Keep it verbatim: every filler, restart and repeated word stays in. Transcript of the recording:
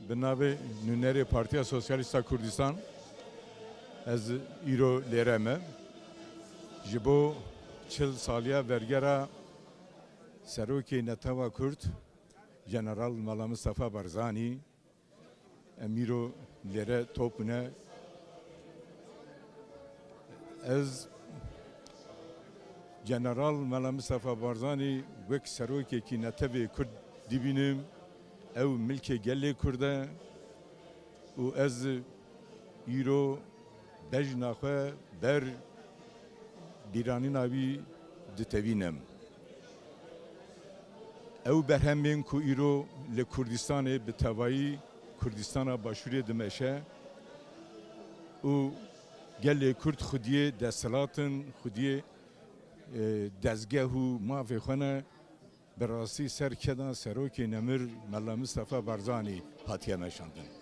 Bi navê nûnerê Partiya Sosyalîsta Kurdistan ez îro lêre me. Ji bo çil saliya vergera Serokê Netewa Kurd, General Mela Mistefa Barzanî, em îro lêre top bûne. Ez General Mela Mistefa Barzanî wek serokekî netewê Kurd dibînim. Ew milkê gelê Kurd e û ez îro bejna xwe ber bîranîna wî ditevînim. Ew berhemên ku îro li Kurdistanê, bi tevayî Kurdistana Başûrê dimeşe û gelê Kurd xwediyê desthilat in, xwediyê, e, dezgeh û mafê xwe ne, bi rastî ser keda serokê nemir Mela Mistefa Barzanî hatiye meşandin.